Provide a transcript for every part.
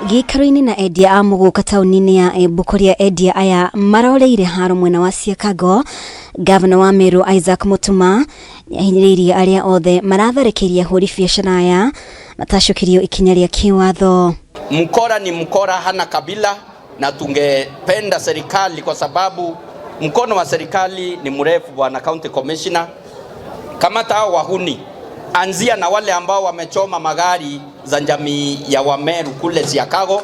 Gĩikaro-inĩ na endia a mũgũka taũni-inĩ ya Embu kũrĩa endia aya maroreire haro mwena wa Siakago, gavana wa Meru Isaac Mutuma nĩahinyĩrĩirie arĩa othe maratharĩkĩire ahũri biacara aya matacũkĩrio ikinya rĩa kĩwatho. Mkora ni mkora, hana kabila, na tungependa serikali, kwa sababu mkono wa serikali ni mrefu, bwana county commissioner, kamata hao wahuni, anzia na wale ambao wamechoma magari za jamii ya Wameru kule Siakago,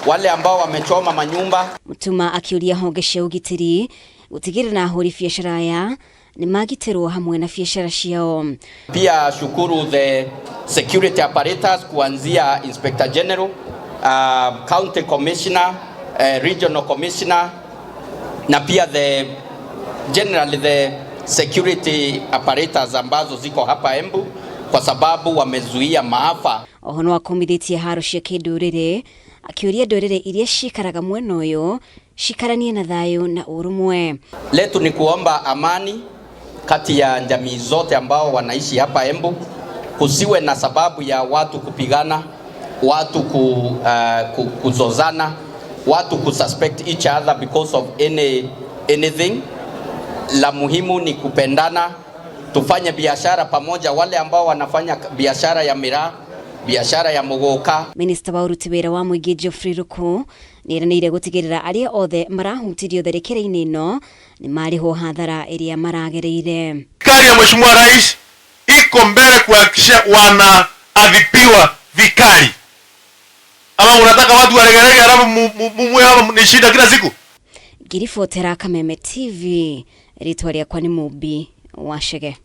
wale ambao wamechoma manyumba. Mutuma akiũria honge cia ũgitĩri gũtigĩrĩra ahũri biacara aya nĩmagitĩrwo hamwe na biacara ciao. Pia shukuru the security apparatus kuanzia Inspector General, County Commissioner, Regional Commissioner na pia the generally the security apparatus ambazo ziko hapa Embu kwa sababu wamezuia maafa. Oho no akomithĩtie haro cia kĩndũrĩrĩ akĩũria ndũrĩrĩ iria cikaraga mwena ũyũ cikaranie na thayũ na ũrũmwe. Letu ni kuomba amani kati ya jamii zote ambao wanaishi hapa Embu. Kusiwe na sababu ya watu kupigana, watu kuzozana, watu kususpect each other because of anything. La muhimu ni kupendana, tufanye biashara pamoja. Wale ambao wanafanya biashara ya miraa, biashara ya muguka. Minista wa ũruti wĩra wa mũingĩ Geoffrey Ruku nĩeranĩire gũtigĩrĩra arĩa othe marahutirio tharĩkĩra-inĩ ĩno nĩmarĩhwo hathara ĩrĩa maragereire. Serikali ya Mheshimiwa Rais iko mbele kuhakikisha wanaadhibiwa vikali. Ama unataka watu waregerege alafu mumwe hapa ni shida kila siku? Ngiribotera Kameme TV, rĩtwa rĩakwa nĩ Mumbi wa Chege.